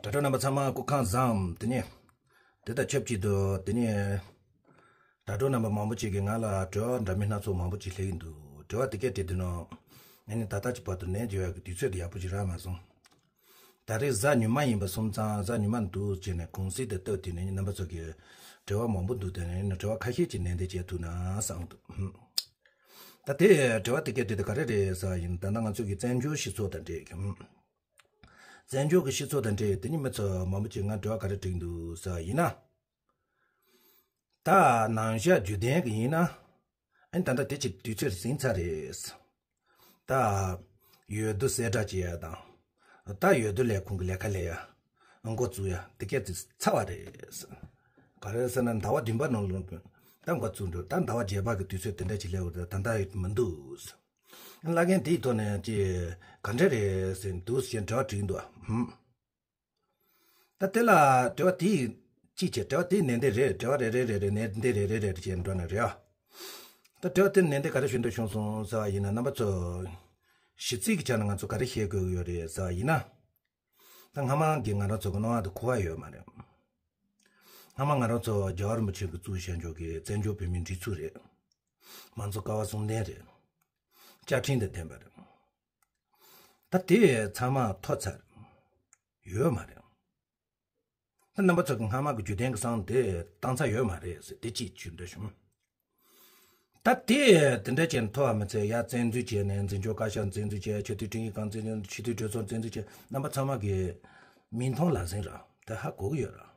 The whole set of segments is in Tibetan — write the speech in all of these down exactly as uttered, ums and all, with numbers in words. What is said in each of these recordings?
དྲ་གྲོགས་རྣམ་པ་ཚང་མ་སྐུ་ཁམས་བཟང་། དེ་ནས་དེ་དང་ཆབས་ཅིག་ཏུ་དེ་ནས་དྲ་གྲོགས་རྣམ་པ་མང་པོ་ཅིག་གིས་ང་ལ་དྲི་བ་འདྲ་མིན་སྣ་ཚོགས་མང་པོ་ཅིག་སླེབས་ཀྱི་འདུག་དྲི་བ་དེ་གས་དྲིས་དུས་ན། ངས་ནི་ད་ལྟ་གི་བར་དུ་ལན་རྒྱག་ཡག་གི་དུས་ཚོད་དེ་ཡག་པོ་ཅིག་རག་མ་སོང་། ད་རེས་གཟའ་ཉི་མ་ཡིན་པ་སོང་ཙང་གཟའ་ཉི་མ་འདུག་ཅེས་ནས་གུང་སེང་དེ་བཏབ་དུས་ནས་རྣམ་པ་ཚོ་གིས་དྲི་བ་མང་པོ་འདུག་དེ་ནས་དྲི་བ་ཁ་ཤས་ཅིག་ལན་འདེབས་བྱེད་ཐུབ་ན་བསམ་འདུག་ད་དེ་དྲི་བ་དེ་གས་དྲིས་དུས་ག་རེ་རེད་ཟེར་བ་ཡིན། ད་ལྟ་ང་ཚོ་གི་བཙན་བྱོལ་སྤྱི་ཚོགས་དང་འབྲེལ་གི་བཙན་བྱོལ་གྱི་སྤྱི་ཚོགས་དང་འབྲེལ་དེ་ནི་མི་ཚོ་མང་པོ་ཅིག་ང་དྲི་བ་ག་རེ་དྲིས་འདུག་ཟེར་བ་ཡིན་ན། ད་ནང་བཞག་བརྒྱུད་ལྡན་གྱི་ཡིན་ན། ཨ་ནི་ད་ལྟ་དེ་ཅིག་དུས་ཚོད་ཟིན་ཚར་རེད། ད་འོས་བསྡུ་གསལ་བསྒྲགས་བྱེད་ཡ་དང་། ད་འོས་བསྡུ་ལས་ཁུངས་ཀྱི་ལས་ཀ་ལས་ཡ། འགོ་བཙུགས་ཡ་དེ་གས་དེ་ཚར་བ་རེད། ག་རེ་ཟེར་ན་ཟླ་བ་བདུན་པ་ནང་ལོགས་ད་འགོ་བཙུགས་འགྲོ། ད་ཟླ་བ་བརྒྱད་པ་གི་དུས་ཚོད་དེ་འདྲ་ཅིག་སླེབས་ཡོད་རེད། ད་ལྟ་མི་འདུག་བླ་རྒན་དེའི་ཐོག་ནས་ཅི་ག་འདྲ་རེད་ཟེར་འདུག་ཞེས་དྲི་བ་དྲིས་འདུག་ཨ། ད་དེ་ལ་དྲི་བ་དེའི་གཅིག་བྱས། དྲི་བ་དེའི་ནན་ཏན་རེད། དྲི་བ་རེ་རེ་རེ་རེ་ནན་ཏན་རེ་རེ་རེ་རེ་བྱས་འགྲོ་ན་རེད་ཨ། ད་དྲི་བ་དེ་ནན་ཏན་ག་རེ་ཞུ་འདོད་བྱུང་སོང་ཟེར་བ་ཡིན་ན། རྣམ་པ་ཚོ་གཞི་རྩའི་གི་ཆ་ནས་ང་ཚོ་ག་རེ་བཤད་དགོས་ཀྱི་ཡོད་རེད་ཟེར་བ་ཡིན་ན། ད་སྔ་མ་གི་ང་རང་ཚོ་གི་སྣང་བ་དེ་གོ་བ་ཡོད་མ་རེད། སྔ་མ་ང་རང་ཚོ་རྒྱལ་བ་རིན་པོ་ཆེ་གི་བཙུགས་བཞག་འཇོག་གི་བཙན་བྱོལ་བོད་མིའི་སྒྲིག་འཛུགས་རེད། མང་གཙོ་ཀ་བ་གསུམ་ལྡན་རེད། བཅའ་ཁྲིམས་དང་ལྡན་པ་རེད། ད་དེ་ཚང་མ་ཐོབ་ཚར་ཡོད་མ་རེད། ད་རྣམ་པ་ཚོ་གི་སྔ་མ་གི་བརྒྱུད་ལྡན་གི་བསམ་དེ་བཏང་ཚར་ཡོད་མ་རེད་ཟེར་དེ་གཅིག་ཞུ་འདོད་བྱུང་། ད་དེ་དེ་འདྲ་བྱས་ནས་ཐོབ་པ་མི་ཚད་ཡ་བཙན་འཛུལ་བྱས་ནས་འཛིན་སྐྱོང་བཀའ་ཤག་བཙན་འཛུལ་བྱས། ཆེས་མཐོའི་ཁྲིམས་ཞིབ་ཁང་བཙན་འཛུལ། སྤྱི་འཐུས་གྲོས་ཚོགས་བཙན་འཛུལ་བྱས། རྣམ་པ་ཚང་མ་གི་མིག་མཐོང་ལག་ཟིན་རེད། ད་ཧ་གོ་གི་ཡོད་རེད།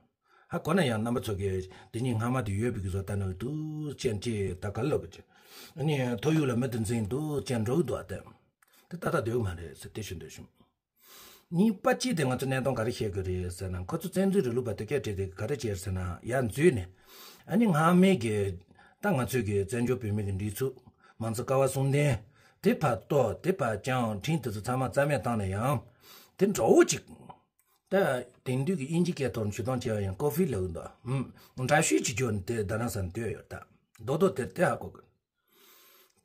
ཧ་གོ་ན་ཡང་རྣམ་པ་ཚོ་གིས་དེ་གཉིས་སྔ་མ་དེ་ཡོད་པའི་གི་བཟོ་ལྟ་ནང་འདུག་ཅན་ཅེས་ད་ག་ལབ་གི་ཅི། ཨ་ནི་ཐོ་ཡུག་ལ་མི་དེ་འཛིན་འདུག་ཅན་འགྲོ་གི་འདུག་ཨ། དེ་དེ་ཏག་ཏག་འདོད་མ་རེད་ཟེར་དེ་ཞུ་འདོད་བྱུང་། གཉིས་པ་གཅིག་དེ་ང་ཚོ་གནས་སྟངས་ག་རེ་བཤད་དགོས་རེད་ཟེར་ན། ཁོ་ཚོ་བཙན་འཛུལ་རིང་ལུགས་པ་དེ་སྐད་བྲིས་ཏེ་ག་རེ་བྱས་ཟེར་ན། ཡར་འཛུལ་ནས་ཨ་ནི་སྔ་མའི་གི་ད་ང་ཚོའི་གི་བཙན་བྱོལ་བོད་མིའི་གི་སྒྲིག་འཛུགས། མང་གཙོ་ཀ་བ་གསུམ་ལྡན་དེ་ཕར་གཏོར། དེ་ཕར་བརྐྱངས། ཁྲིམས་དེ་ཚོ་ཚང་མ་རྩ་མེད་བཏང་ནས་ཡང་དེ་འདྲ་བོ་ཅིག་ད་དེང་དུས་ཀྱི་དབྱིན་ཇི་སྐད་ཐོག་ནས་ཞུ་སྟངས་བྱས་པ་ཡང་ཀོ་ཕི་ལབ་ཀྱི་འདུག་ཨ། ཧུམ། འདྲ་བཤུས་ཅིག་བྱས་ནས་དེ་རྡ་རམ་ས་ལ་སྡོད་ཡོད། ད་རྡོག་རྡོག་དེ་དེ་ཧ་གོ་གི།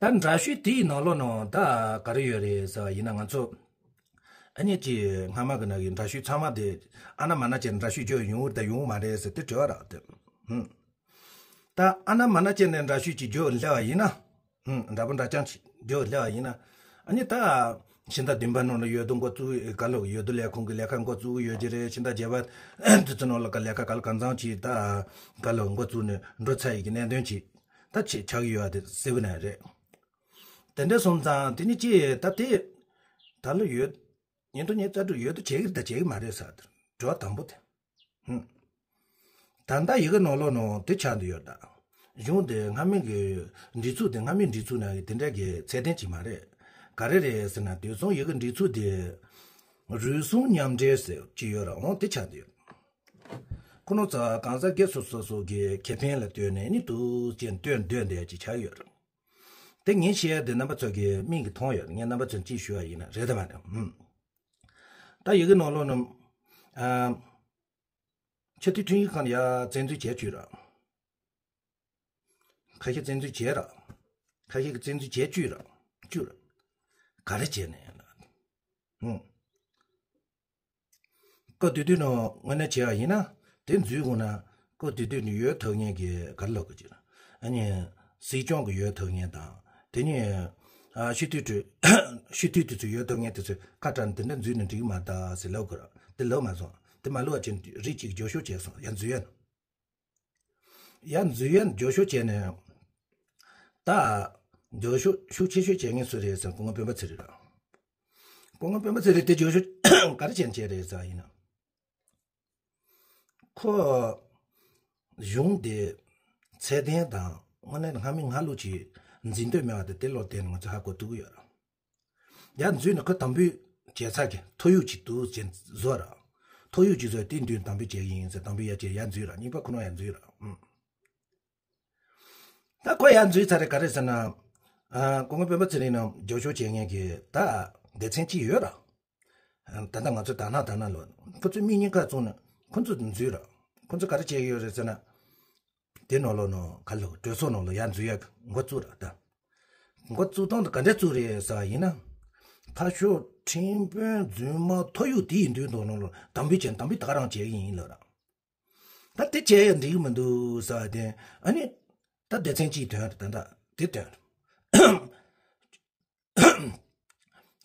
ད་འདྲ་བཤུས་དེའི་ནང་ལོགས་ནང་ད་ག་རེ་ཡོད་རེད་ཟེར་བ་ཡིན་ན། ང་ཚོ་ཨ་ནི་ཅི་སྔ་མ་གི་ནང་གི་འདྲ་བཤུས་ཚང་མ་དེ་ཨ་ན་མ་ན་བྱས་ནས་འདྲ་བཤུས་བྱས་ཡོང་གི་རེད་ད་ཡོང་གི་མ་རེད་ཟེར་དེ་དྲི་བ་རག་དེ། ཧུམ། ད་ཨ་ན་མ་ན་བྱས་ནས་འདྲ་བཤུས་ཅིག་བྱས་སླེབས་པ་ཡིན་ན། ཧུམ། འདྲ་པོ་འདྲ་རྐྱང་ཅིག་བྱས་སླེབས་པ་ཡིན་ན། ཨ་ནི་ད་ཕྱི་ཟླ་བདུན་པ་ནང་ལ་འོས་བསྡུ་འགོ་བཙུགས། ག་ལོ་འོས་བསྡུ་ལས་ཁུངས་ཀྱི་ལས་ཀ་འགོ་བཙུགས་ཡོད་ཀྱི་རེད། ཕྱི་ཟླ་བརྒྱད་པ་དེ་ཚོ་ནང་ལ་ག་ལས་ཀ་ག་ལ་གང་འཚམ་ཅིག་ད་ག་ལོ་འགོ་བཙུགས་ནས་འགྲོ་ཚར་ཡི་གི་གནད་དོན་ཅིག་ད་ཆེ་ཆགས་ཀྱི་ཡོད་པ་དེ་གསལ་པོ་ནས་རེད། དེ་འདྲ་སོང་ཙང་དེ་ནི་ཅི་ད་དེ་ད་ལོ་ཡོད། ཉིས་སྟོང་ཉི་ཤུ་རྩ་དྲུག་འོས་བསྡུ་བྱེད་ཀྱི་རེད་ད་བྱེད་ཀྱི་མ་རེད་ཟེར་དྲི་བ་དང་པོ་དེ། ཧུམ། ད་ལྟ་ཡི་གེ་ནང་ལོགས་ནང་དེ་ཆགས་འདུག་ཡོད་ད། གཞུང་དེ་སྔ་མའི་གི་སྒྲིག་འཛུགས་དེ་སྔ་མའི་སྒྲིག་འཛུགས་ནང་གི་དེ་འདྲ་གི་ཚད་ལྡན་ཅིག་མ་རེད། ག་རེ་རེད་ཟེར་ན། དེང་སང་ཡི་གེ་སྒྲིག་འཛུགས་དེ་རུལ་སུངས་མཉམ་འབྲེལ་ཟེར་ཅིག་ཡོད་ར། འོང་དེ་ཆགས་འདུག་ཡོད། ཁོ་ནོ་ཚ་གང་ཟག་སྒེར་སོ་སོ་སོ་གི་ཁེ་ཕན་ལ་ལྟོས་ནས་ནི་དུ་ཅན་སྟོན་འདོད་འདོད་ཅིག་ཆགས་ཡོད་ར། དེ་ངས་བཤད་ཡ་དེ་རྣམ་པ་ཚོ་གི་མིག་གིས་མཐོང་ཡོད། ངས་རྣམ་པ་ཚོ་ཅིག་ཞུ་བ་ཡིན་ན་རེད་དམ་མ་རེད། ཧུམ། ད་ཡི་གེ་ནང་ལོགས་ནང་ཨ། ཆེས་མཐོའི་ཁྲིམས་ཞིབ་ཁང་ཡ་བཙན་འཛུལ་བྱས་བཅུག་ར། ཁ་ཤས་བཙན་འཛུལ་བྱས་ར། ཁ་ཤས་ཀྱིས་བཙན་འཛུལ་བྱས་བཅུག་ར། བཅུག་ར། ག་རེ་བྱས་ནས་ཡིན་ན། ཧུམ། སྐབས་དེ་དུས་ནང་དངོས་གནས་བྱས་པ་ཡིན་ན་དེ་འཛུལ་དགོས་ན་སྐབས་དེ་དུས་ནས་འོས་ཐོབ་མཁན་གྱི་ག་རེ་ལབ་དགོས་ཀྱི་རེད། ཨ་ནི་སྲིད་སྐྱོང་གི་འོས་ཐོབ་མཁན་དང་དེ་ནས་ཨ་སྤྱི་འཐུས་དེ་སྤྱི་འཐུས་དེ་ཚོའི་འོས་ཐོབ་མཁན་དེ་ཚོས་ཁ་བྲལ་ནས་དེ་འདྲ་འཛུལ་ནས་འགྲིག་གི་མ་རེད་ཟེར་ལབ་དགོས་ར། དེ་ལབ་མ་སོང་། དེ་མ་ལབ་པ་བྱས་རིགས་གཅིག་རྒྱབ་སྐྱོར་བྱས་སོང་། ཡར་འཛུལ་ཡ། ཡར་འཛུལ་ཡ་རྒྱབ་སྐྱོར་བྱས་ནས། ད་རྒྱབ་སྐྱོར་ཤུགས་ཆེ་ཤོས་བྱེད་མཁན་སུ་རེད་ཟེར་ན་སྐུ་ངོ་སྤེན་པ་ཚེ་རིང་རེད། སྐུ་ངོ་སྤེན་པ་ཚེ་རིང་དེ་རྒྱབ་སྐྱོར་ག་རེ་བྱས་ནས་བྱས་རེད་ཟེར་བ་ཡིན་ན། ཁོ་གཞུང་དེ་ཚད་ལྡན་དང་དངོས་གནས་སྔ་མའི་སྔ་ལུགས་ཀྱི་འཛིན་འདོད་མེད་པ་དེ་དེ་ལོག་བལྟས་ནས་ང་ཚོས་ཧ་གོ་ཐུབ་ཀྱི་ཡོད་རེད། ཡར་འཛུལ་ནས་ཁོ་དམ་འབུལ་བྱས་ཚར་གི་ཐོ་ཡུག་ཅིག་འདུག་ཅེས་བཟོ་ར། ཐོ་ཡུག་ཅིག་བཟོས་དེ་མདུན་དམ་འབུལ་བྱེད་ཀྱི་ཡིན་ཟེར་དམ་འབུལ་ཡར་བྱས་ཡར་འཛུལ་ར། གཉིས་པ་ཁོ་རང་ཡར་འཛུལ་ར། ཨུམ། ད་ཁོ་ཡར་འཛུལ་ཚར་རེད། ག་རེ་ཟེར་ན། ཨ། སྐུ་ངོ་སྤེན་པ་ཚེ་རིང་ནང་རྒྱབ་སྐྱོར་བྱེད་མཁན་གྱི་ད་སྡེ་ཚན་གཅིག་ཡོད་ར། ད་ལྟ་ང་ཚོ་དར་ནག་དར་ནག་ལོ། ཁོ་ཚོས་མིག་གཉིས་ཀ་བཙུམས་ནས་ཁོ་ཚོ་འཛུལ་ར། ཁོ་ཚོ་ག་རེ་བྱེད་ཀྱི་ཡོད་རེད་ཟེར་ན། དེ་ནང་ལོགས་ནང་ག་ལོ་གྲོས་ཚོགས་ནང་ལ་ཡར་འཛུལ་ཡག་འགོ་བཙུགས་ར་ད། འགོ་བཙུགས་སྟངས་དེ་ག་འདྲ་བཙུགས་རེད་ཟེར་བ་ཡིན་ན། ཕར་ཕྱོགས་ཁྲིམས་དཔོན་རྫུན་མ་ཐོ་ཡུག་དེ་ཡི་མདུན་དུ་ནང་ལ་དམ་འབུལ་བྱས་དམ་འབུལ་ད་ག་རང་བྱས་ཡིན་ལབ་ར། ད་དེ་བྱས་ཡང་འགྲིག་གི་མི་འདུག་ཟེར་བ་དེ། ཨ་ནི་ད་སྡེ་ཚན་གཅིག་དོན་ད་ད་དེ་དོན།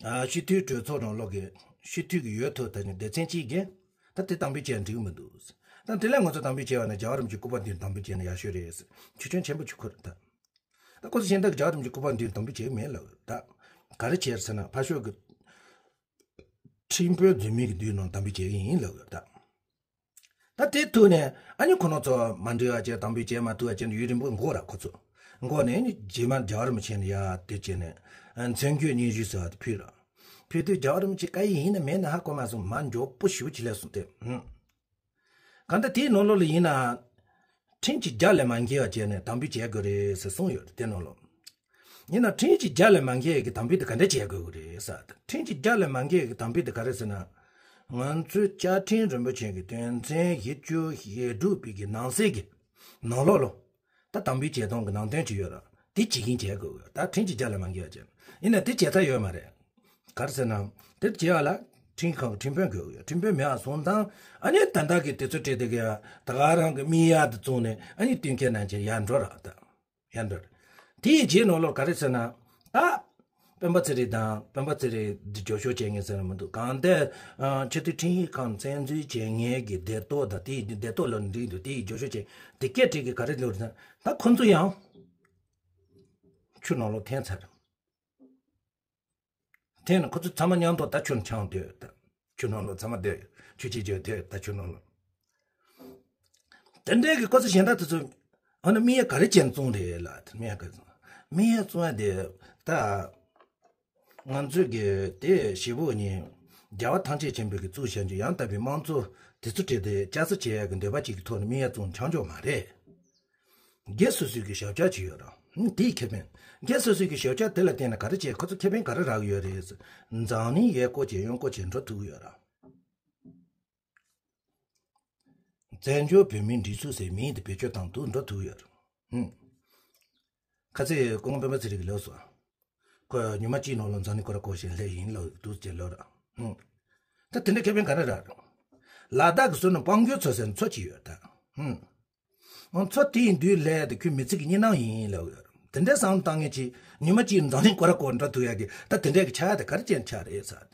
ཨ་སྤྱི་འཐུས་གྲོས་ཚོགས་ནང་ལོག་གི་སྤྱི་འཐུས་ཀྱི་ཡོད་ཐོག་ད་ནི་སྡེ་ཚན་གཅིག་གིས་ད་དེ་དམ་འབུལ་བྱས་འགྲིག་གི་མི་འདུག་ད་དེ་ལས་ང་ཚོ་དམ་འབུལ་བྱས་པ་ན་རྒྱལ་བ་རིན་པོ་ཆེའི་སྐུ་པར་འདི་དམ་འབུལ་བྱས་ན་ཡག་ཤོས་རེད། ཆེ་ཆུང་ཆེན་པོ་ཆུ་ཁུར་ད། ད་ཁོ་ཚོ་གཞན་དག་རྒྱལ་བ་རིན་པོ་ཆེའི་སྐུ་པར་འདི་དམ་འབུལ་བྱས་མེད་ལབ་ད། ག་རེ་བྱས་ཟེར་ན་ཕར་ཕྱོགས་ཀྱི་ཁྲིམས་དཔོན་རྫུན་མའི་གི་མདུན་ནང་དམ་འབུལ་བྱས་ཡིན་ལབ་ད། ད་དེ་ཐུག་ནས་ཨ་ནི་ཁོ་རང་ཚོ་མ་འགྲིག་བ་བྱས་དམ་འབུལ་བྱས་མ་ཐུབ་བ་བྱས་ནས་ཡུན་རིང་པོ་འགོར་ར་ཁོ་ཚོ། འགོར་ནས་ནི་རྗེས་མ་རྒྱལ་བ་རིན་པོ་ཆེ་ནས་ཡ་དེ་བྱས་ནས་མཚན་བརྗོད་སྙན་ཞུ་ཟེར་བ་དེ་ཕུལ་ར། ཕུལ་དུས་རྒྱལ་བ་རིན་པོ་ཆེ་བཀའ་ཡིག་ཡིན་ན་མེད་ན་ཧ་གོ་མ་སོང་། མ་མགྱོགས་པོ་ཞུ་བྱེད་ལས་སོང་སྟེ། ཧུམ། གང་ལྟར་དེའི་ནང་ལོགས་ལ་ཡིན་ན། ཁྲིམས་ཀྱི་རྒྱ་ལས་མ་འགལ་བ་བྱས་ནས་དམ་འབུལ་བྱེད་དགོས་རེད་ཟེར་གསུངས་ཡོད་རེད་དེ་ནང་ལོགས། ཡིན་ན་ཁྲིམས་ཀྱི་རྒྱ་ལས་མ་འགལ་གྱི་དམ་འབུལ་དེ་ག་འདྲ་བྱེད་དགོས་ཀྱི་རེད་ཟེར། ཁྲིམས་ཀྱི་རྒྱ་ལས་མ་འགལ་གྱི་དམ་འབུལ་དེ་ག་རེ་ཟེར་ན། ང་ཚོའི་བཅའ་ཁྲིམས་རིན་པོ་ཆེ་གི་དོན་ཚན་བཞི་བཅུ་ཞེ་དྲུག་པའི་གི་ནང་གསེས་ཀྱི་ནང་ལོགས་ལ། ད་དམ་འབུལ་བྱེད་སྟངས་ཀྱི་ནང་དོན་ཅིག་ཡོད་ར། དེ་བྱེད་ཀྱིན་བྱེད་དགོས་ཡོད། ད་ཁྲིམས་ཀྱི་རྒྱ་ལས་མ་འགལ་བ་བྱས། ཡིན་ན་དེ་བྱེད་ཐབས་ཡོད་མ་རེད། ག་རེ་ཟེར་ན། དེ་བྱེད་པ་ལ་ཁྲིམས་ཁང་གི་ཁྲིམས་དཔོན་དགོས་ཡོད། ཁྲིམས་དཔོན་མེད་པ་སོང་ཙང་ཨ་ནི་ད་ལྟ་གི་དེ་ཚོ་སྤྲད་དེ་གི་ད་ག་རང་གི་དམིགས་ཡ་དེ་བཙུགས་ནས་ཨ་ནི་བསྟུན་མཁས་རྣམས་ཀྱི་ཡར་འགྲོ་ར་ད། ཡར་འགྲོ་ར། དེའི་རྗེས་ནང་ལོགས་ག་རེ་ཟེར་ན། ད་སྤེན་པ་ཚེ་རིང་དང་སྤེན་པ་ཚེ་རིང་འདི་རྒྱབ་སྐྱོར་བྱེད་མཁན་ཟེར་ན་མི་འདུག་གང་ལྟར་ཨ་ཆེས་མཐོའི་ཁྲིམས་ཞིབ་ཁང་བཙན་འཛུལ་བྱེད་མཁན་གྱི་སྡེ་ཐོག་དང་དེའི་སྡེ་ཐོག་ལ་འགྲིག་འདུག་དེའི་རྒྱབ་སྐྱོར་བྱེད་དེ་སྐད་བྲིས་ཀྱི་ག་རེ་འདུག་ཟེར་ན། ད་ཁོ་ཚོ་ཡང་ཆུ་ནང་ལོགས་འཐེན་ཚར། དེ་ནི་ཁོ་ཚོ་ཚང་མ་མཉམ་དུ་ད་ཆུར་འཕྱང་སྡོད་ད། ཆུ་ནང་ལ་ཚང་མ་སྡོད། ཆུ་ཆེ་ཆེ་སྡོད་ད་ཆུ་ནང་ལ། དེ་འདྲའི་གི་ཁོ་ཚོ་གཞན་དག་དེ་ཚོ་ཨ་ནི་དམིགས་ཡ་ག་རེ་བྱས་ནས་བཙོང་རེད་ལ། དེ་དམིགས་ཡ་ག་རེ་བཙོང་། དམིགས་ཡ་བཙོང་ཡ་དེ་ད་ང་ཚོས་གི་དེ་ཞེ་པོ་ཉིན་རྒྱལ་བ་ཐམས་ཅད་མཁྱེན་པའི་གི་གཙུག་བྱང་ཆུབ་ཡང་དག་པའི་དམངས་གཙོ་དེ་ཚོ་སྤྲད་དེ་སྐྱ་སེར་བྱེད་ཡ་གི་འདོད་པ་གཅིག་གི་ཐོག་ནས་དམིགས་ཡ་བཙོང་ཆང་འཇོག་མ་རེད། སྒེར་སོ་སོའི་གི་ཞབས་ཕྱི་ཅིག་ཡོད་ར། ཧུམ། དེའི་ཁེ་ཕན། སྒེར་སོ་སོའི་གི་ཞབས་ཕྱི་དེ་ལ་བརྟེན་ནས་ག་རེ་བྱས་ཁོ་ཚོ་ཁེ་ཕན་ག་རེ་རག་གི་ཡོད་རེད་ཟེར། འཛམ་གླིང་ཡས་སྐོར་བྱས་གཡོན་སྐོར་བྱས་འགྲོ་ཐུབ་ཀྱི་ཡོད་ར། བཙན་བྱོལ་བོད་མིའི་སྒྲིག་འཛུགས་ཟེར་མིང་དེ་བེད་སྤྱོད་བཏང་འདུག་འགྲོ་ཐུབ་ཀྱི་ཡོད་ར། ཧུམ། ཁ་ཚེ་སྐུ་ངོ་སྤེན་པ་ཚེ་རིང་གིས་ལབ་སོང་། ཁོས་ཉི་མ་གཅིག་ནང་ལ་འཛམ་གླིང་སྐོར་ར་སྐོར་བཞིན་སླེབས་ཡིན་ལབ་འདུག་ཅེས་ལབ་ར། ཧུམ། ད་དེ་འདྲ་ཁེ་ཕན་ག་རེ་རག་ར། ལ་དྭགས་ཀྱི་སོ་ནས་སྤང་རྒྱུ་མཚོ་ཟེར་མཚོ་གཅིག་ཡོད་ད། ཧུམ། ང་ཚོ་དེའི་མདུན་ལས་དེ་ཁོའི་མི་ཚེ་གི་གཉིས་སྣང་ཡིན་ལབ་ཡོད། དེ་འདྲའི་བསམ་བློ་བཏང་མཁན་གྱིས་ཉི་མ་གཅིག་འཛམ་གླིང་སྐོར་ར་སྐོར་འགྲོ་ཐུབ་ཡག་གི་ད་དེ་འདྲའི་གི་ཆགས་ཡག་དེ་ག་རེ་བྱས་ནས་ཆགས་རེད་ཟེར།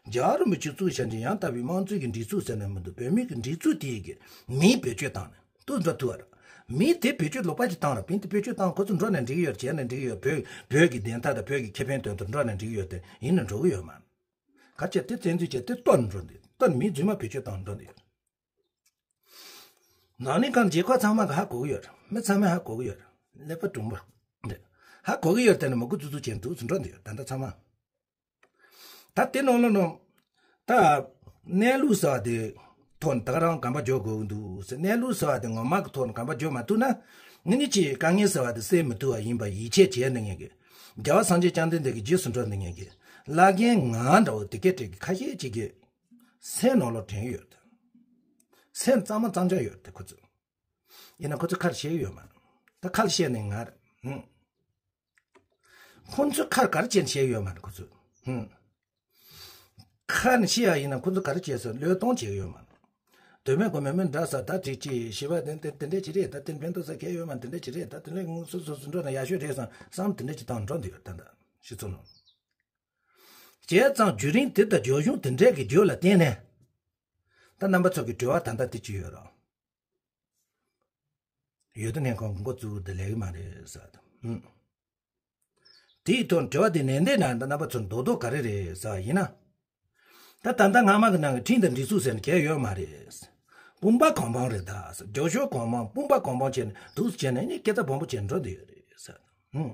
རྒྱལ་བ་རིན་པོ་ཆེ་གཙུག་བྱང་ཆུབ་ཡང་དག་པའི་དམངས་གཙོའི་གི་སྒྲིག་འཛུགས་ཟེར་ན་མི་འདུག་བོད་མིའི་གི་སྒྲིག་འཛུགས་དེའི་གི་མིང་བེད་སྤྱོད་བཏང་ནས་ཏོག་ཙམ་འགྲོ་ཐུབ་པ་རེད། མིང་དེ་བེད་སྤྱོད་ལོག་པ་ཅིག་བཏང་ར་མིང་དེ་བེད་སྤྱོད་བཏང་ཁོ་ཚོ་འགྲོ་ན་འགྲིག་གི་ཡོད་བྱས་ན་འགྲིག་གི་ཡོད་བོད་བོད་ཀྱི་བདེན་མཐའ་དང་བོད་ཀྱི་ཁེ་ཕན་དོན་དུ་འགྲོ་ན་འགྲིག་གི་ཡོད་དེ་ཡིན་ན་འགྲོ་གི་ཡོད་མ་རེད། ག་བྱས་དེ་བཙན་འཛུལ་བྱས་དེ་གཏོར་ནས་འགྲོ་འདུག་གཏོར་ནས་མིང་རྫུན་མ་བེད་སྤྱོད་བཏང་འགྲོ་འདུག་ནང་ནས་གང་རྒྱལ་ཁབ་ཚང་མ་གི་ཧ་གོ་གི་ཡོད་རེད། མི་ཚང་མས་ཧ་གོ་གི་ཡོད་རེད། ཀླད་པ་གྲུང་པོ་རེད། ཧ་གོ་གི་ཡོད་རེད། དེ་ནི་མི་གུ་རྫུ་རྫུ་བྱས་འདུག་ཟེར་འགྲོ་འདི་ཡོད་ད་ལྟ་ཚང་མ། ད་དེ་ནང་ལོགས་ནང་། ད། གནས་ལུགས་ཟེར་བ་དེ། ཐོག་ནས་ད་ག་རང་གོམ་པ་རྒྱག་དགོས་ཀྱི་འདུག་ཟེར། གནས་ལུགས་ཟེར་བ་དེ་ངོ་མ་གི་ཐོག་ནས་གོམ་པ་རྒྱག་མ་ཐུབ་ན། ང་གཉིས་ཀྱིས་དཀའ་ངལ་ཟེར་བ་དེ་སེལ་མི་ཐུབ་པ་ཡིན་པ་ཡིད་ཆེས་བྱས་ནས་ངེད་ཀྱི། རྒྱལ་བ་སངས་རྒྱས་བཅོམ་ལྡན་འདས་ཀྱི་རྗེས་སུ་འགྲོ་ནས་ངེད་ཀྱི། བླ་རྒན་ང་འདྲ་བོ་དེ་སྐད་དྲིས་ཀྱི་ཁ་ཤས་ཅིག་གིས། སེམས་ནང་ལོགས་དྲན་ཡོད་དེ། སེམས་གཙང་མ་གཙང་རྐྱང་ཡོད་དེ་ཁོ་ཚོས། ཡིན་ན་ཁོ་ཚོས་ཁ་ལ་བཤད་ཀྱི་ཡོད་མ་རེད། ད་ཁ་ལ་བཤད་ནས་ང་རེད། ཧུམ། ཁོ་ཚོས་ཁ་ལ་ག་རེ་བྱས་ནས་བཤད་ཀྱི་ཡོད་མ་རེད་ཁོ་ཚོས། ཧུམ། ཁ་ནས་བཤད་ཡ་ཡིན་ན་ཁོ་ཚོས་ག་རེ་བྱས་ཟེར་བློས་གཏོང་བྱེད་ཀྱི་ཡོད་མ་རེད། དོན་མེད་དགོས་མེད་མི་འདྲ་ས་ད་ཅིག་ཅིག་ཞེས་པ་དེ་དེ་དེ་འདྲས་ཅིག་རེད། ད་དེ་ཕན་ཐོགས་ས་གལ་ཡོད་མ་དེ་འདྲས་ཅིག་རེད། ད་དེ་ལས་ངོ་སོ་སོ་སོ་འགྲོ་ན་ཡག་ཤོས་རེད་བསམ་བསམ་དེ་འདྲས་ཅིག་བཏང་འགྲོ་འདི་ཡོད་ད་ད་ཤི་ཚོ་ནོ། བྱས་ཙང་བརྒྱུད་རིམ་དེ་དང་རྒྱབ་ལྗོངས་དེ་འདྲས་ཀྱི་རྒྱུ་ལ་བརྟེན་ནས། ད་རྣམ་པ་ཚོ་གི་དྲི་བ་ད་ལྟ་དེ་ཅི་ཡོད་རོགས། ཡོད་དོ་ནས་ཁོང་མགོ་བཙུགས་དེ་ལས་ཀྱི་མ་རེད་ཟེར་དང་། དེའི་ཐོག་དྲི་བ་དེ་ནན་ཏན་ན་ད་རྣམ་པ་ཚོ་རྡོག་རྡོག་ག་རེ་རེད་ཟེར་བ་ཡིན་ན། ད་ད་ལྟ་སྔ་མ་གི་ནང་གི་ཁྲིམས་དང་སྒྲིག་འཛུགས་ཟེར་ནས་གལ་ཡོད་མ་རེད། དཔུང་པ་གང་བང་རེད་ད་ཟེར། རྒྱབ་ཤོག་གང་བང་དཔུང་པ་གང་བང་བྱས་ནས་འདུག་སེ་བྱས་ནས་ནི་སྐད་ཆ་བང་པོ་བྱས་འགྲོ་འདི་ཡོད་རེད་ཟེར། ཧུམ།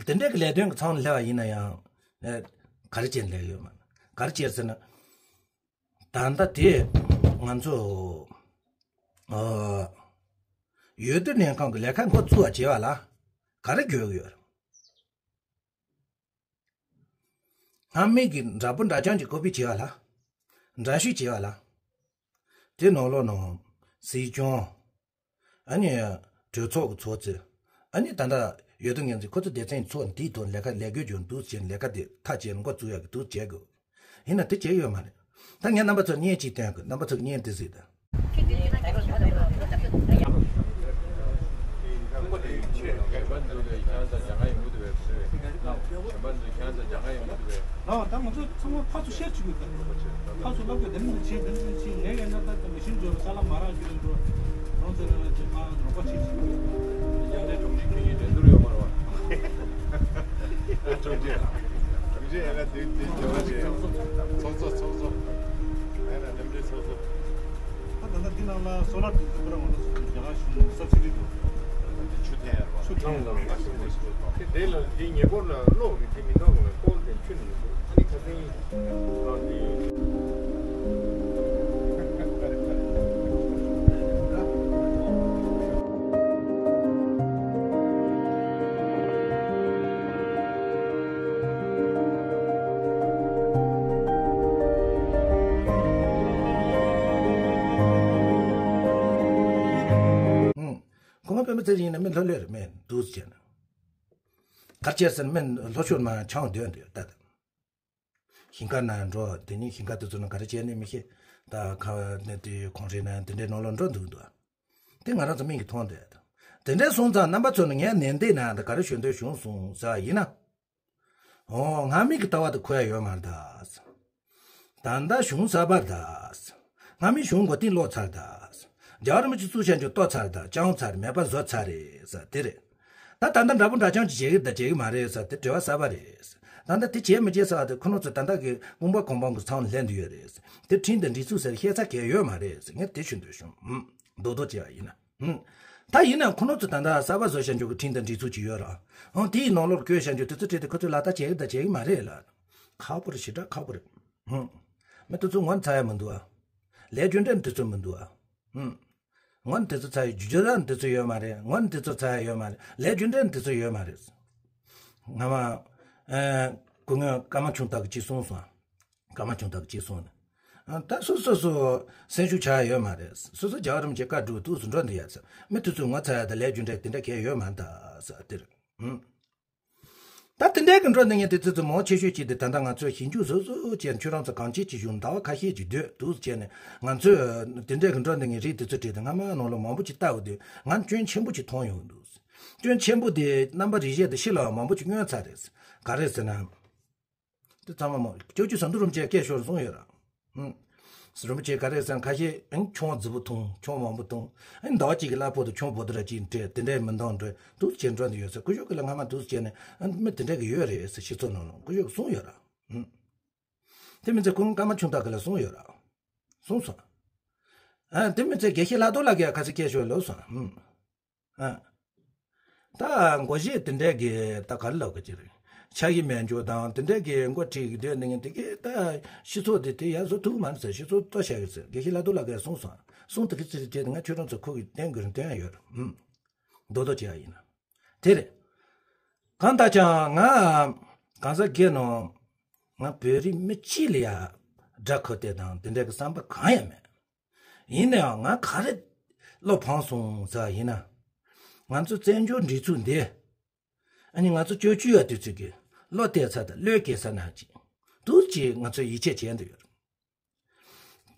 དེ་འདྲ་གི་ལས་དོན་གི་ཚང་ལ་སླེབས་པ་ཡིན་ན་ཡང་། ཨེ། ག་རེ་བྱས་ནས་སླེབས་ཡོད་མ་རེད། ག་རེ་བྱས་ཟེར་ན། ད་ལྟ་དེ་ང་ཚོ་ཨ། འོས་བསྡུ་ལྷན་ཁང་གི་ལས་ཀ་འགོ་བཙུགས་པ་བྱེད་པ་ལ་ག་རེ་དགོས་ཀྱི་ཡོད་རེད། སྔ་མའི་གི་འདྲ་པོ་འདྲ་རྐྱང་གི་ཀོ་པི་བྱེད་པ་ལ། འདྲ་བཤུས་བྱེད་པ་ལ། དེ་ནང་ལོགས་ནང་སྲིད་སྐྱོང་། ཨ་ནི་གྲོས་ཚོགས་ཀྱི་ཚོགས་གཙོ། ཨ་ནི་ད་ལྟ་ ཡོད་དོ་ངན་ཚེ་ཁོ་ཚོ་སྡེ་ཚན་ཚོ་འདིའི་ཐོག་ལས་ཀ་ལས་དགོས་བྱུང་འདུག་ཅེས་ལས་ཀ་དེ་མཐའ་ཅན་འགོ་བཙུགས་ཡག་གི་འདུག་བྱེད་དགོས། ཡིན་ན་དེ་བྱེད་ཡོད་མ་རེད། ད་ངས་རྣམ་པ་ཚོར་བརྙན་གཅིག་སྟོན་དགོས། རྣམ་པ་ཚོར་བརྙན་དེ་གཟིགས་དང་། ལགས། ད་ང་ཚོ་ཚང་མ་ཕར་ཚུར་ཤེར་བྱེད་དགོས་ད། ཕར་ཚུར་སློབ་དགོས། དེ་འདྲ་བྱེད། དེ་འདྲ་བྱེད། ངས་ཡང་ན་ད་མི་ཤེས་འགྲོ་ལ་ས་ལ་མ་རག་རྒྱུ་རེད་འགྲོ། རང་ཚོ་རང་ལ་ཅིག་ཕར་རོགས་པ་བྱེད་ཅིག། མཉམ་འབྲེལ་དྲུང་ཆེ་ཁྱོད་ཀྱི་འགྲན་བསྡུར་ཡོད་མ་རེད་བ། དྲུང་ཆེ་ལགས། དྲུང་ཆེ་ཡང་ན་དེ་དེ་འབྲེལ་བ་བྱེད། ཚོགས་གཙོ། ཚོགས་གཙོ། ཡང་ན་མཉམ་འབྲེལ་ཚོགས་གཙོ། ད་ད་ལྟ་འདི་ནང་ལ་སོ་ལར་དེ་ཚོ་ཁོ་རང་ང་ཚོ་རྒྱ་གར་གཞུང་སབ་སི་ཌི་འདུག། ཆུ་ཐན་ཡར་བ། ཆུ་ཐན་ཡར་བ། དེ་ལ་དེ་ཉེ་འཁོར་ལ་གློག་གི་དེ་མི་འདུག་གོ། གློག་དེ་ཆུ་ནས་ཡོང་འདུག། ཨ་ནི་ཁ་སང་གློག་དེ། ཁོང་པད་མ་ཚེ་རིང་ནི་མི་ལྷོད་ལྷོད་རེད། མི་འདུག་ཟེར་ན། གར་བྱས་ཟེར་ན་མི་ལྷོད་ཤོར་མ་ཆང་སྡོད་འདུག་ད་ལྟ། ཞིང་ཁ་ན་འགྲོ། དེ་ནི་ཞིང་ཁ་དེ་ཚོ་ན་ག་རེ་བྱས་ནས་མི་ཤེས། ད་ཁ་ནས་དེ་གོང་རེ་ན་དེ་འདྲའི་ནང་ལ་འགྲོ་འདུག་འདུག། དེ་ང་རང་ཚོ་མིག་གིས་མཐོང་འདུག། དེ་འདྲའི་སོང་ཙང་རྣམ་པ་ཚོ་ནི་ངའི་ནན་ཏན་ན་ད་ག་རེ་ཞུ་འདོད་བྱུང་སོང་ཟེར་བ་ཡིན་ན། ཨོ། ང་མིག་གི་ལྟ་བ་དེ་ཁོ་ཡ་ཡོད་མ་རེད་ད། ད་ལྟ་གཞུང་གསར་པ་རེད་ད། ང་མི་གཞུང་མགོ་རྟིང་སློག་ཚར་ད། རྒྱལ་བ་རིན་པོ་ཆེ་བཙུགས་བྱས་འཇུག་གཏོར་ཚར་ད། བཅང་ཚར། མེད་པ་བཟོ་ཚར་རེད་ཟེར་དེ་རེད། ད་ད་ལྟ་འདྲ་པོ་འདྲ་རྐྱང་ཅིག་བྱེད་ཀྱི་ད་བྱེད་ཀྱི་མ་རེད་ཟེར་དེ་དྲི་བ་གསར་པ་རེད། ད་ལྟ་དེ་བྱེད་མི་བྱེད་ཟེར་བ་དེ་ཁོ་རང་ཚོ་ད་ལྟ་གི་དཔུང་པ་གོང་འཕང་གི་མཚམས་ལེན་དུ་ཡོད་རེད། དེ་ཁྲིམས་དང་སྒྲིག་འཛུགས་ཟེར་བཤད་ས་གལ་ཡོད་མ་རེད། ངས་དེ་ཞུ་འདོད་བྱུང་། ཧུམ། རྡོག་རྡོག་བྱས་པ་ཡིན་ན། ཧུམ། ད་ཡིན་ན་ཁོ་རང་ཚོ་ད་ལྟ་གསར་པ་བཟོ་བྱ་འཇོག་གི་ཁྲིམས་དང་སྒྲིག་འཛུགས་ཅིག་ཡོད་ར། ཨང་། དེའི་ནང་ལོགས་བཀོད་བྱ་འཇོག་དེ་ཚོ་ཁྲིམས་དེ་ཁོ་ཚོས་ལག་བསྟར་བྱེད་ཀྱི་ད་བྱེད་ཀྱི་མ་རེད་ལ། ཁག་པོ་རེད། ཞེ་དྲག་ཁག་པོ་རེད། ཧུམ། མི་དེ་ཚོ་ངོ་ཚ་ཡ་མི་འདུག་ཨ། ལས་རྒྱུ་འབྲས་དེ་ཚོ་མི་འདུག་ཨ། ཧུམ། ངོ་དེ་ཚོ་ཚ་ཡ། རྒྱུ་འབྲས་དེ་ཚོ་ཡོད་མ་རེད། ངོ་དེ་ཚོ་ཚ་ཡ་ཡོད་མ་རེད། ལས་རྒྱུ་འབྲས་དེ་ཚོ་ཡོད་མ་རེད། ང་མ། ཨེ། སྐུ་ངོ་ཀརྨ་ཆུང་བདག་གིས་ཅིག་གསུངས་སོང་། ཀརྨ་ཆུང་བདག་གིས་ཅིག་གསུངས་ནས། ཨ། ད་སོ་སོ་སོ་སེམས་ཤུགས་ཆག་ཡ་ཡོད་མ་རེད། སོ་སོ་རྒྱལ་བ་རིན་པོ་ཆེ་བཀའ་སྒྲུབ་ཐུགས་སུ་འགྲོ་འདི་ཡ་ཚ། མི་དེ་ཚོས་ངོ་ཚ་ཡ་དང་ལས་རྒྱུ་འབྲས་དེ་འདྲ་གས་ཡོད་མ་རེད་ད་ཟེར་དེ་རེད། ཧུམ། ད་དེ་འདྲའི་གི་འགྲོ་འདི་ངས་དེ་ཚོ་ཚོ་མང་ཆེ་ཤོས་ཀྱིས་དེ་ད་ལྟ་ང་ཚོས་ཞིབ་འཇུག་བཟོ་བཟོ་བྱས་ནས་ཁྱོད་རང་ཚོ་གང་ཅི་ཅི་བྱུང་ཟླ་བ་ཁ་ཤས་ཀྱི་སྡོད་འདུག་བྱས་ནས་ང་ཚོས་དེ་འདྲའི་གི་འགྲོ་འདི་ངས་རིགས་དེ་ཚོ་བྲིས་ཏེ་སྔ་མ་ནང་ལ་མང་པོ་ཅིག་བལྟ་བ་དུས་ང་སྐྱོན་ཆེན་པོ་ཅིག་མཐོང་ཡོང་གི་འདུག། སྐྱོན་ཆེན་པོ་དེ་རྣམ་པ་རིགས་བཞི་དེ་ཕྱི་ལ་མང་པོ་ཅིག་མངོན་ཚར་རེད། ག་རེ་ཟེར་ན། དེ་ཚང་མ་མོ་སྐྱབས་རྗེ་ཟམ་གདོང་རིན་པོ་ཆེས་སྐད་ཤོར་གསུངས་ཡོད་ར། ཧུམ། རིན་པོ་ཆེ་ག་རེ་ཟེར་ན་ཁ་ཤས་ཨང་ཆང་རྫིག་པོ་འཐུང་། ཆང་མང་པོ་འཐུང་། ཨང་ཟླ་བ་གཅིག་གི་གླ་ཕོགས་དུ་ཆང་བོ་ཏི་ར་གཅིག་སྤྲད། དེ་འདྲའི་མི་འདང་འདྲ་འདུག་བྱས་འགྲོ་འདི་ཡོད་ཟེར། སྐུ་ཞབས་ཀྱིས་ལ་སྔ་མ་འདུག་བྱས་ནས་ཨང་མི་དེ་འདྲ་གི་ཡོད་རེད་ཟེར་སྤྱི་ཚོགས་ནང་ལ་སྐུ་ཞབས་ཀྱིས་གསུངས་ཡོད་ར། ཧུམ། དེ་མི་ཚད་ཁོང་ཀརྨ་ཆུང་བདག་གིས་ལ་གསུངས་ཡོད་ར། གསུངས་སོང་། ཨ། དེ་མི་ཚད་དགེ་བཤེས་ལྷག་རྡོར་ལགས་ཀྱིས་ཁ་སང་སྐད་ཤོར་ལབ་སོང་། ཧུམ། ཨ། ད་མགོ་བཞེས་དེ་འདྲས་ཀྱི་ད་ག་རེ་ལབ་དགོས་ཀྱི་རེད། ཕྱག་གཡས་མལ་འཇོག་དང་དེ་འདྲས་ཀྱི་མགོ་ཁྲིད་ཀྱི་སྡོད་ནི་ངན་དེ་གས་ད་སྤྱི་ཚོགས་དེ་དེ་ཡར་བཟོ་ཐུབ་མ་རེད་ཟེར། སྤྱི་ཚོགས་གཏོར་བཞག་གི་ཟེར། དགེ་བཤེས་ལྷག་རྡོར་ལགས་ཀྱིས་གསུངས་སོང་། གསུངས་དེ་གི་ཚིག་དེ་ང་ཁྱོད་རང་ཚོ་ཁུག་གི་བསྟན་དགོས་རིན་བསྟན་ཡ་ཡོད་རེད། ཧུམ། རྡོག་རྡོག་བྱེད་ཡ་ཡིན་ན། དེ་རེད། གང་ལྟར་ཀྱང་ང་གང་ཟག་སྒེར་ནང་ང་བོད་རིགས་མི་གཅིག་ལ་ཡ་དགྲ་ཁུར་དེ་དང་དེ་འདྲས་ཀྱི་བསམ་པ་གང་ཡང་མེད། ཡིན་ནའང་ང་ག་རེ་བློ་ཕངས་སོང་ཟེར་བ་ཡིན་ན། ང་ཚོ་བཙན་བྱོལ་སྒྲིག་འཛུགས་འདི། ཨ་ནི་ང་ཚོ་བཅོས་བཅོས་ཡ་དུས་ཚོད་ཀྱི་བློ་གཏད་ས་དང་བློས་འགེལ་ས་ནང་ཅིག་འདུག་ཅེས་ང་ཚོས་ཡིད་ཆེས་བྱས་འདུག་ཡོད།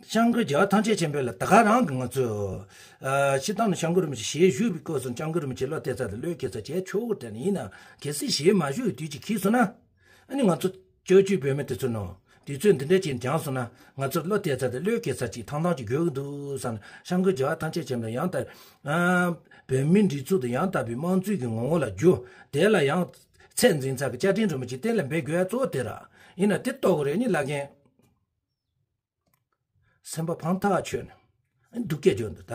སྐྱབས་མགོན་རྒྱལ་བ་ཐམས་ཅད་མཁྱེན་པ་ལ་ད་ག་རང་གི་ང་ཚོས། ཨ། སྤྱིར་བཏང་ནས་སྐྱབས་མགོན་རིན་པོ་ཆེ་ཞལ་བཞུགས་པའི་སྐབས་སུ་སྐྱབས་མགོན་རིན་པོ་ཆེ་བློ་གཏད་ས་དང་བློས་འགེལ་ས་བྱས་ཆོག་གི་དྲན་ཡིན་ན། གལ་སྲིད་ཞལ་མ་བཞུགས་པའི་དུས་ཅིག་འཁེལ་སོང་ན། ཨ་ནི་ང་ཚོ་བཅོས་བཅོས་བོད་མི་དེ་ཚོ་ནང་དུས་ཚོད་འདི་འདྲ་ཅིག་འགྱངས་སོང་ན་ང་ཚོར་བློ་གཏད་ས་དང་བློས་འགེལ་ས་ཅིག་ཐང་ཐང་ཅིག་དགོས་ཀྱི་འདུག་བསམ་ནས། སྐྱབས་མགོན་རྒྱལ་བ་ཐམས་ཅད་མཁྱེན་པ་ཡང་དག། ཨ། བོད་མིའི་སྒྲིག་འཛུགས་དང་ཡང་དག་པའི་དམངས་གཙོའི་གི་ངོ་བོ་ལ་བསྒྱུར། དེ་ལ་ཡང་ཚད་འཛིན་ཚད་ཀྱི་བཅའ་ཁྲིམས་རིན་པོ་ཆེ་གཏན་ལ་འབེབས་དགོས་ཡ་གཙོ་བོ་དེ་ར། ཡིན་ན་དེ་རྟོགས་དགོས་རེད་ནི་ལབ་མཁན། སེམས་པ་ཕངས་ཐག་ཆོད་ནས་སྡུག་སྐད་བརྗོད་འདུག་ད།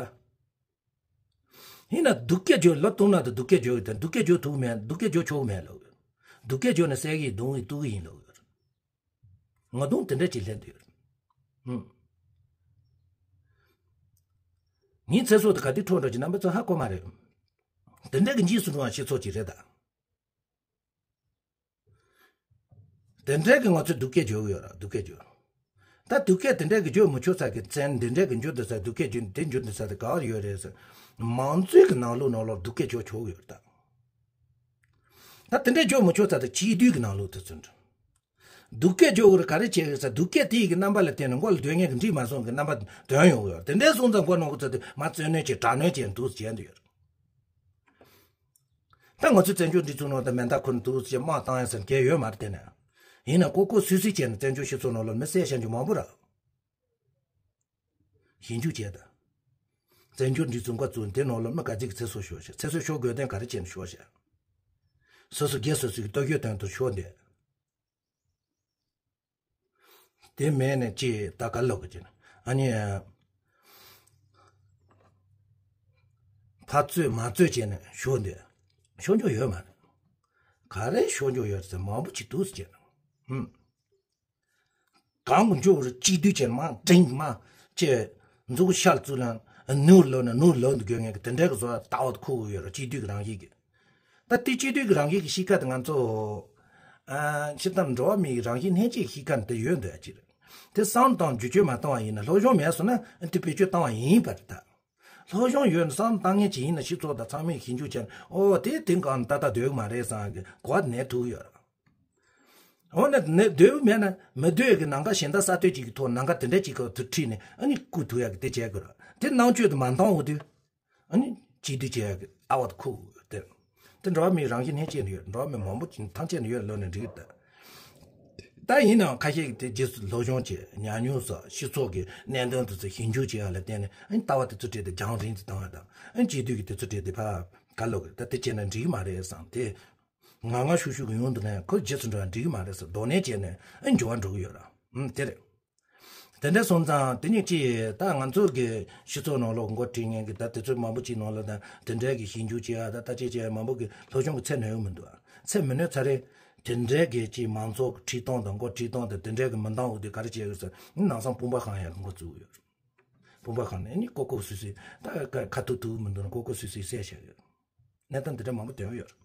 ཡིན་ན་སྡུག་སྐད་བརྗོད། ལོ་སྟོང་ན་དང་སྡུག་སྐད་བརྗོད་ཡོད་དེ། སྡུག་སྐད་བརྗོད་ཐུབ་མེད། སྡུག་སྐད་བརྗོད་ཆོག་མེད་ལབ་ཡོད། སྡུག་སྐད་བརྗོད་ནས་བསད་གི་ཡིན། རྡུང་གི་གཏུབ་གི་ཡིན་ལབ་ཡོད། ངོ་གདོང་དེ་འདྲ་ཅིག་ལེན་འདུག་ཡོད། ཧུམ། ངའི་ཚེ་སྲོག་དེ་ག་དུས་འཕྲོག་འགྲོ་གི་རྣམ་པ་ཚོ་ཧ་གོ་མ་རེད། དེ་འདྲ་གི་འཇིགས་སུ་རུང་བ་སྤྱི་ཚོགས་ཅིག་རེད་ད། དེ་འདྲའི་གི་ང་ཚོས་སྡུག་སྐད་བརྗོད་ཀྱི་ཡོད་ར། སྡུག་སྐད་བརྗོད། ད་སྡུག་སྐད་དེ་འདྲའི་གི་བརྗོད་མི་ཆོག་ས་གི་མཚན་དེ་འདྲའི་གི་འཇུག་འདུག་ས། སྡུག་སྐད་བརྗོད་དེ་འཇུག་འདུག་ས་དེ་ག་བར་ཡོད་རེད་ཟེར། མང་གཙོའི་གི་ནང་ལོགས་ནང་ལོགས་སྡུག་སྐད་བརྗོད་ཆོག་གི་ཡོད་རེད་ད། ད་དེ་འདྲས་འཇོག་མི་ཆོག་ཙང་ད་གཅིག་སྡུད་ཀྱི་ནང་ལོགས་དེ་ཚོ་འདྲ། སྡུག་སྐད་འཇོག་དགོས་རེད་ག་རེ་བྱེད་དགོས་ཟེར། སྡུག་སྐད་དེ་ཡི་གི་རྣམ་པ་ལ་བརྟེན་ནས་མགོ་ལ་སྡོད་མཁན་གྱི་འགྲིག་མ་སོང་གི་རྣམ་པ་དོན་ཡོང་གི་ཡོད་རེད། དེ་འདྲས་སོང་ཙང་མགོ་ནོར་གི་ཚོད་དུ་མ་བཙན་གནོན་བྱས་དྲག་གནོན་བྱས་འདུག་བྱས་འདུག་ཡོད་རེད། ད་ང་ཚོའི་བཙན་བྱོལ་སྒྲིག་འཛུགས་ནང་དུ་མེ་མདའ་ཁུར་འདུག་ཅེས་དམག་བཏང་ཡ་ཟེར་མཁན་ཡོད་མ་རེད་དེ་ནས། ཡིན་ན་ཀོ་ཀོ་སུད་སུད་བྱས་ནས་བཙན་བྱོལ་སྤྱི་ཚོགས་ནང་ལ་མི་བསད་བཞག་རྒྱུ་མང་པོ་རེད། ཞིབ་འཇུག་བྱས་དང་། བཙན་བྱོལ་སྒྲིག་འཛུགས་འགོ་བཙུགས་དེ་ནང་ལ་མི་ག་ཚོད་ཀྱི་ཚེ་སྲོག་ཤོར་ཤག་ཚེ་སྲོག་ཤོར་དགོས་དོན་ག་རེ་བྱས་ནས་ཤོར་ཤག་སོ་སོ་སྒེར་སོ་སོའི་ལྟོ་གོས་དོན་དུ་ཤོར་འདུག་དེ་མེད་ནས་ཅི་ད་ག་ལོག་གི་ཅི་ཨ་ནི། ཕར་རྩོད་མར་རྩོད་བྱས་ནས་ཤོར་འདུག་ཤོར་འཇོག་ཡོད་མ་རེད། ག་རེ་ཤོར་འཇོག་ཡོད་ཟེར་མང་པོ་ཅིག་འདུག་ཟེར་ནས། ཧུམ། གང་གི་འཇོག་རེད་གཅིག་སྡུད་བྱས་ནས་མར་འགྲེང་མ་ཅེ། མཛུ་གུ་ཤར་བཙུགས་ལ་ནུར་ལོག་ནས་ནུར་ལོག་འདུག་དགོས་ངེས་ཀྱི་དེ་འདྲའི་གི་བཟོ་ལྟ་བ་ཁུག་གི་ཡོད་རེད་གཅིག་སྡུད་ཀྱི་རང་བཞིན་གྱི། ད་དེ་སྤྱི་འཐུས་ཀྱི་རང་བཞིན་གྱི་གཤིས་ཀ་དེ་ང་ཚོ། ཨ། སྤྱིར་བཏང་འགྲོ་བ་མིའི་རང་བཞིན་ལྷན་སྐྱེས་ཀྱི་གཤིས་ཀ་དེ་ཡོད་འདོད་ཅིག་རེད། དེ་བསམ་བློ་དང་བསྒྱུར་བཅོས་མ་བཏང་བ་ཡིན་ན་སློབ་སྦྱོང་མེད་སོང་ན་དེ་བེད་སྤྱོད་བཏང་བ་ཡིན་པ་རེད་ད། སློབ་སྦྱོང་ཡོད་ན་བསམ་བློ་བཏང་མཁན་ཅིག་ཡིན་ན་སྤྱི་ཚོགས་དང་ཚང་མས་ཞིབ་འཇུག་བྱས་ནས་ཨོ་དེ་དེང་གང་ཏག་ཏག་སྡོད་ཀྱི་མ་རེད་བསམ་གི་གོ་བ་ནས་ཐུག་ཡོད་རེད། འོ་ན་ནས་སྡོད་ཀྱི་མེད་ན་མི་སྡོད་ཀྱི་ནམ་མཁའ་གཞན་དག་གསར་གཏོད་ཅིག་གི་ཐོག་ནམ་མཁའ་དེ་འདྲ་ཅིག་གི་ཐོག་ཁྲིད་ནས་ཨ་ནི་སྐུ་ཐུག་ཡག་གི་དེ་བྱས་དགོས་རེད་དེ་ནང་ཆོས་དེ་མ་འདང་འོ་དུས། ཨ་ནི་གཅིག་སྡུད་བྱེད་ཡག་གི་ལྟ་བ་ཁུག་དེ། དེ་འགྲོ་བ་མིའི་རང་བཞིན་ལྷན་སྐྱེས་ནས་ཡོད་འགྲོ་བ་མི་མང་པོ་ཅིག་ཐམས་ཅད་ནས་ཡོད་ལོ་ནས་འགྲིག་ད། ད་ཡིན་ནའང་ཁ་ཤས་ཀྱིས་དེ་རྗེས་སུ་སློབ་སྦྱོང་བྱེད་ཉམས་མྱོང་སོགས་སྤྱི་ཚོགས་ཀྱི་གནད་དོན་དེ་ཚོ་ཞིབ་འཇུག་བྱེད་ཡག་ལ་བརྟེན་ནས་ཨ་ནི་ལྟ་བ་དེ་ཚོ་སྤྲད་དེ་རྒྱང་རིང་དུ་བཏང་བ་དང་ཨ་ནི་གཅིག་སྡུད་ཀྱི་དེ་ཚོ་སྤྲད་དེ་ཕ་ག་ལོག་གི་ད་དེ་བྱས་ན་འགྲིག་གི་མ་རེད་བསམ་དེ། ང་ང་ཤུགས་ཤུགས་ཀྱི་ཡོང་དུ་ནས་ཁོ་རྗེས་སུ་འགྲོ་བ་འགྲིག་གི་མ་རེད་ཟེར་དོགས་གནས་བྱས་ནས་ཨ་ནི་འགྱུར་བ་འགྲོ་གི་ཡོད་ར་ཨ་དེ་རེད། དེ་འདྲ་སོང་ཙང་དེ་ཉིད་ཀྱིས་ད་ང་ཚོ་གི་སྤྱི་ཚོགས་ནང་ལོགས་འགོ་ཁྲིད་མཁན་གྱི་ད་དེ་ཚོ་མང་པོ་ཅིག་ནང་ལ་ད་དེ་འདྲའི་གི་ཞིབ་འཇུག་བྱེད་ཡ་ད་ལྟ་ཅི་བྱེད་ཡ་མང་པོ་གི་སློབ་སྦྱོང་གི་ཚད་ནོན་གི་མི་འདུག་ཚད་མི་ནོན་ཚ་རེད། དེ་འདྲའི་གི་ཅིག་མང་ཚོགས་ཁྲིད་སྟངས་དང་འགོ་ཁྲིད་སྟངས་དང་དེ་འདྲའི་གི་མི་འདང་འོ་དེ་ག་རེ་བྱེད་དགོས་ཟེར་ནི་ནང་སང་དཔུང་པ་ཤང་ཡ་གི་འགོ་བཙུགས་ཡོད། དཔུང་པ་ཤང་ནས་ནི་ཀོ་ཀོ་སུ་སུ་ད་ཁ་ཐུག་ཐུག་མི་འདུག་ན་ཀོ་ཀོ་སུ་སུ་བསད་བཞག་ཡོད། གནས་སྟངས་དེ་འདྲ་མང་པོ་ཐོན་ཡོད།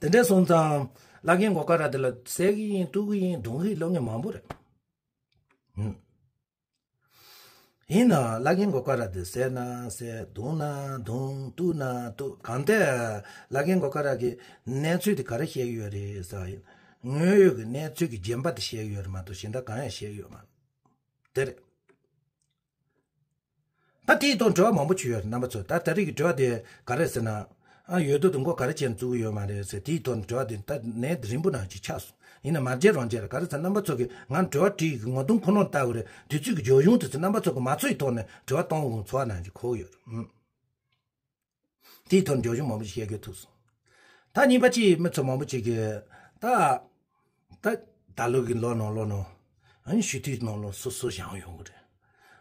དེ་འདྲ་སོང་ཙང་བླ་རྒན་མགོ་དཀར་ར་དེ་ལ་བསད་གི་ཡིན་གཏུབ་གི་ཡིན་རྡུང་གི་ཡིན་ལབ་མཁན་མང་པོ་རེད། ཡིན་ནའང་བླ་རྒན་མགོ་དཀར་ར་དེ་བསད་ན་བསད་རྡུང་ན་རྡུང་གཏུབ་ན་གཏུབ་གང་ལྟར་བླ་རྒན་མགོ་དཀར་ར་གི་གནས་ཚུལ་དེ་ག་རེ་བཤད་ཀྱི་ཡོད་རེད་ཟེར་བ་ཡིན། དངོས་ཡོད་ཀྱི་གནས་ཚུལ་གྱི་རྗེན་པ་དེ་བཤད་ཀྱི་ཡོད་རེད་མ་གཏོགས་གཞན་དག་གང་ཡང་བཤད་ཀྱི་ཡོད་མ་རེད། དེ་རེད། ད་དེའི་ཐོག་དྲི་བ་མང་པོ་བྱུང་ཡོད་རེད་རྣམ་པ་ཚོ། ད་ད་རེས་ཀྱི་དྲི་བ་དེ་ག་རེ་ཟེར་ན། ཨ་ཡོད་དོ་དུ་མགོ་ག་རེ་བྱས་ནས་བཙུགས་ཀྱི་ཡོད་མ་རེད་ཟེར་དེའི་ཐོག་ནས་དྲི་བ་དེ་ད་ནས་རིང་པོ་ནང་ཅིག་ཆགས་སོང་། ཡིན་ན་མ་བརྗེད་རང་བརྗེད་ར་ག་རེ་ཟེར་རྣམ་པ་ཚོ་གིས་ང་དྲི་བ་དྲིས་ཀྱི་ངོ་གདོང་ཁོ་ནར་ལྟ་དགོས་རེད། དུས་ཚོད་ཀྱི་རྒྱབ་ལྗོངས་དེ་ཚོ་རྣམ་པ་ཚོ་གིས་མ་ཚོར་བའི་ཐོག་ནས་དྲི་བ་གཏོང་དགོས་ཚོར་བ་ནང་ཅིག་གོ་གི་ཡོད་རེད། དེའི་ཐོག་འབྱུང་གཞི་མང་པོ་ཞིག་བཤད་རྒྱུ་ཐུག་སོང་། ད་གཉིས་པ་གཅིག་མི་ཚོ་མང་པོ་ཅིག་གིས་ད་ད་ད་ལོ་གི་ལོ་ནང་ལོ་ནང་ཨ་ནི་སྤྱི་འཐུས་ནང་ལོ་སོ་སོ་བཞེངས་ཡོང་གི་རེད།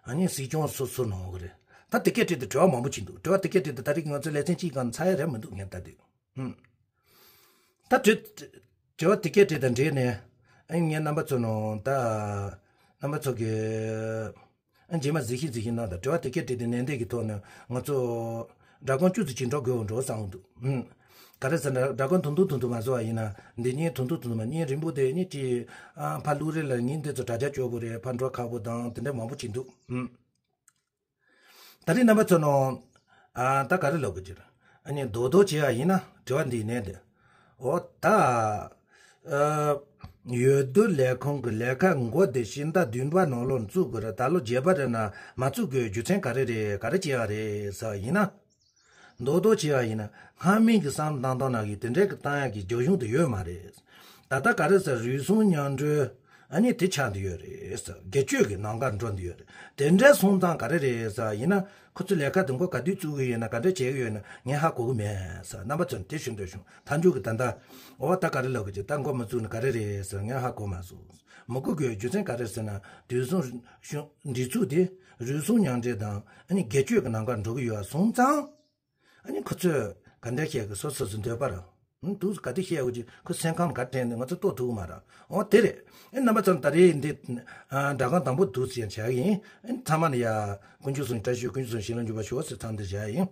ཨ་ནི་སྲིད་སྐྱོང་སོ་སོ་གནང་གི་རེད། ད་དེ་སྐད་བྲིས་ཏེ་དྲི་བ་མང་པོ་ཅིག་འདུག་དྲི་བ་དེ་སྐད་བྲིས་ཏེ་ད་རེས་ང་ཚོ་ལེ་ཚན་གཅིག་གང་ཚར་ཡ་རེད་མི་འདུག་ངས་ལྟ་དུས། ཧུམ། ད་དྲི་དྲི་བ་དེ་སྐད་བྲིས་དང་འབྲེལ་ནས་ཨ་ནི་ངས་རྣམ་པ་ཚོ་ནང་ད་རྣམ་པ་ཚོ་གི་ཨ་རྗེས་མ་གཟིགས་ཤིག་གཟིགས་ཤིག་གནང་དང་དྲི་བ་དེ་སྐད་བྲིས་ཏེ་ནན་ཏན་གྱི་ཐོག་ནས་ང་ཚོ་སྒྲ་གོན་བཅུ་ཙམ་ཅིག་འགྲོ་དགོས་འགྲོ་བསམ་འདུག་ཧུམ། ག་རེ་ཟེར་ན་སྒྲ་གོན་དུང་དུང་དུང་དུང་མ་བཟོ་བ་ཡིན་ན་འདི་གཉིས་དུང་དུང་དུང་དུང་མ་གཉིས་རིང་པོ་དེ་གཉིས་ཀྱི་ཨ་ཕ་ལུག་རེ་ལ་གཉིས་འདི་ཚོ་དྲ་རྒྱ་སྐྱོ་པོ་རེད། ཕ་འགྲོ་ཁག་པོ་དང་དེ་འདྲ་མང་པོ་ཅིག་འདུག་ཧུམ། ད་རེས་རྣམ་པ་ཚོ་ནང་ཨ་ད་ག་རེ་ལབ་དགོས་ཀྱི་རེད། ཨ་ནི་རྡོག་རྡོག་བྱས་པ་ཡིན་ན་དྲི་བ་འདི་ནས་དེ། འོ་ད། ཨ། འོས་བསྡུ་ལས་ཁུངས་ཀྱི་ལས་ཀ་འགོ་དེ་ཕྱི་ཟླ་བདུན་པ་ནང་ལོགས་བཙུགས་དགོས་རེད། ད་ལོ་བརྒྱད་པ་རེད་ན་མ་བཙུགས་དགོས་རྒྱུ་མཚན་ག་རེ་རེད། ག་རེ་བྱས་པ་རེད་ཟེར་བ་ཡིན་ན། རྡོག་རྡོག་བྱས་པ་ཡིན་ན་སྔ་མའི་གི་བསམ་བློ་བཏང་སྟངས་ནང་གི་དེ་འདྲའི་གི་བཏང་ཡག་གི་རྒྱབ་ལྗོངས་དེ་ཡོད་མ་རེད། ད་ལྟ་ག་རེ་ཟེར་རུལ་སུངས་མཉམ་འགྲོས། ཨ་ནི་དེ་ཆགས་འདི་ཡོད་རེད་ཟེར། སྒེར་གཅོད་ཀྱི་ལམ་ཁར་འགྲོ་འདི་ཡོད་རེད། དེ་འདྲ་སོང་ཙང་ག་རེ་རེད་ཟེར་ཡིན་ན་ཁོ་ཚོ་ལས་ཀ་དེ་མགོ་ག་དུས་བཙུགས་ཀྱི་ཡོད་ན་ག་འདྲ་བྱེད་ཀྱི་ཡོད་ན་ངས་ཧ་གོ་གི་མེད་ཟེར། རྣམ་པ་ཚོ་དེ་ཞུ་འདོད་བྱུང་། མཐའ་མཇུག་གི་ད་ལྟ་འོ་ད་ག་རེ་ལབ་གི་ཅིག་ད་མགོ་མ་བཙུགས་ན་ག་རེ་རེད་ཟེར་ངས་ཧ་གོ་མ་སོང་། མི་གོ་དགོས་རྒྱུ་མཚན་ག་རེ་ཟེར་ན་དུས་སང་སྒྲིག་འཛུགས་དེ་རུལ་སུངས་མཉམ་འབྲེལ་དང་ཨ་ནི་སྒེར་གཅོད་ཀྱི་ལམ་ཁར་འགྲོ་གི་ཡོད་སོང་ཙང་། ཨ་ནི་ཁོ་ཚོས་ག་འདྲ་བཤད་གི་སོ་སོ་སོ་འདོད་པ་ར། ཨ་ནི་དུས་ག་དུས་བཤད་གི་ཅིག་ཁོ་སེམས་ཁམས་ག་དྲན་ནས་ང་ཚོ་ལྟོ་ཐུག་མ་ར། འོ་དེ་རེད། ཨ་ནི་རྣམ་པ་ཚོ་ད་རེས་འདི་ཨ་སྒྲ་སྒམ་དང་པོ་འདུག་ཟེར་བྱ་གི་ཡིན། ཨ་ནི་ཚང་མ་ལ་ཡ་དཀོན་མཆོག་གསུམ་བཀྲ་ཤིས་དཀོན་མཆོག་གསུམ་བྱིན་རླབས་འཇུག་པ་ཞུ་བ་ཟེར་མཚམས་འདིར་བཞག་ཡིན།